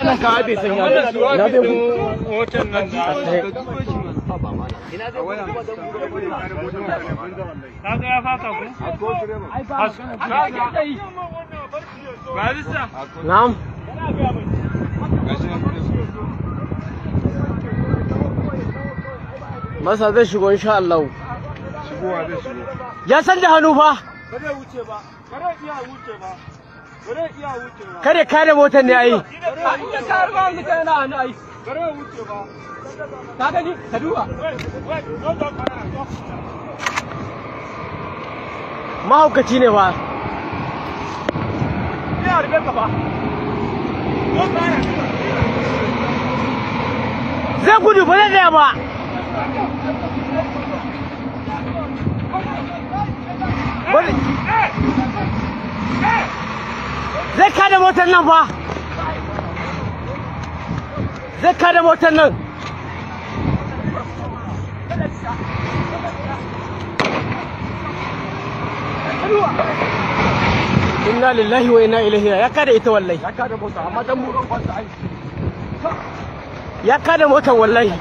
Nan ka bai san ya. Na bai ku. Motar nan da. Kaga ya faka ku? Barista. Na'am. Masa zai shigo insha Allah. Shigowa zai shigo. Ya san da hannu fa. Ba zai wuce ba. Ba zai iya wuce ba. Ba zai iya wuce ba. Kada kare motar ne ai. In ya kare ba wani kana hannu ai. Ba zai wuce ba. Ka gani ka duba. Mahaukaci ne fa. Ina harbe ka fa. Zai gudu ba zai tsaya ba. Zai kada motar nan fa. Zai kada motar nan. Inna lillahi wa inna ilaihi ya kada ita wallahi. Ya kada mota amma dan mu ai. Ya kada motar wallahi.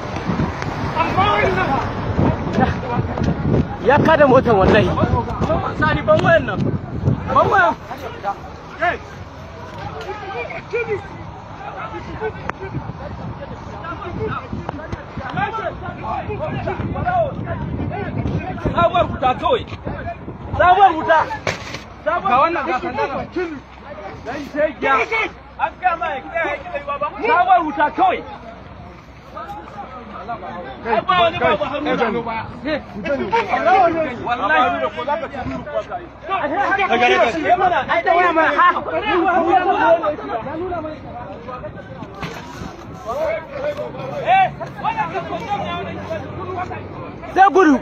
Ya kada motar wallahi. Sani ban wayan nan. Ban wayan. Sabuwar wuta kawai. Sabuwar wuta. Ga wannan ga sanda. Dan shegiya. An gama ya kira ya kira ba. Sabuwar wuta kawai. Ai ba wani babu Haruna. Wallahi. Ai da waya mana ha. Zai gudu.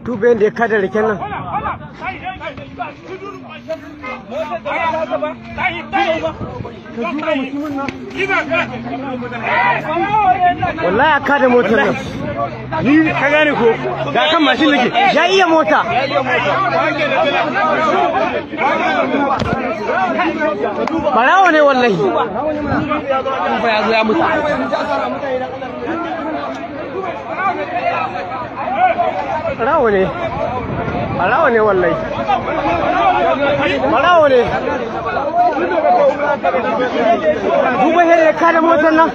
Tuben da ya kada riken nan. Wallahi ya kada motar nan. Ni ka gane ko da kan mashin nake. Ya iya mota. Barawo ne wallahi. Ba ya zo ya mutu. Barawo ne. Barawo ne wallahi. Barawo ne. Duba yadda ya kada motar nan.